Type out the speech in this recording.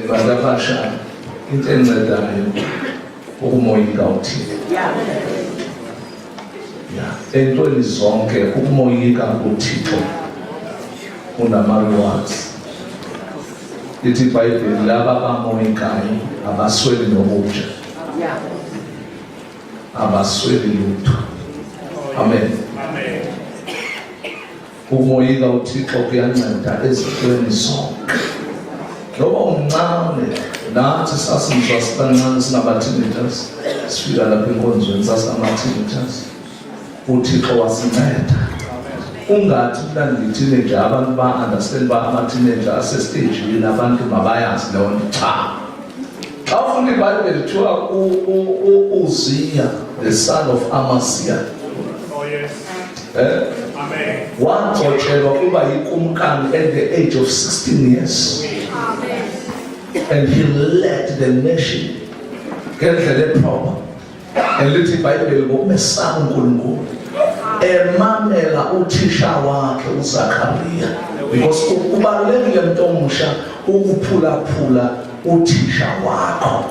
Bantu abasha, into encedayo ukumoyika uThixo. Ya, entweni zonke ukumoyika uThixo unama-rewards. Ithi iBhayibheli laba bamoyikayo abasweli nokudla. Abasweli lutho. Amen. Amen. Ukumoyika uThixo kuyanceda ezintweni zonke. Noba umncane, nathi sasinzwa sibancane singaba-teenagers, sifika lapha enkonzweni sasingama-teenagers. UThixo wasinceda. Ungathi mna ndiyi-teenager, abantu ba-understand uba ama-teenager asesteyijini, abantu mabayazi leyo nto. Cha. Xa ufunda iBhayibheli kuthiwa u-Uziya, the son of Amaziah. Oh yes. Amen. Wagcotshelwa kuba yikumkani at the age of 16 years. Amen. And he led the nation ngendlela eproper. And lithi iBhayibheli ngokumesaba uNkulunkulu. Emamela uthisha wakhe uZakaria. Because kubalulekile mntu omusha ukuphulaphula uthisha wakho.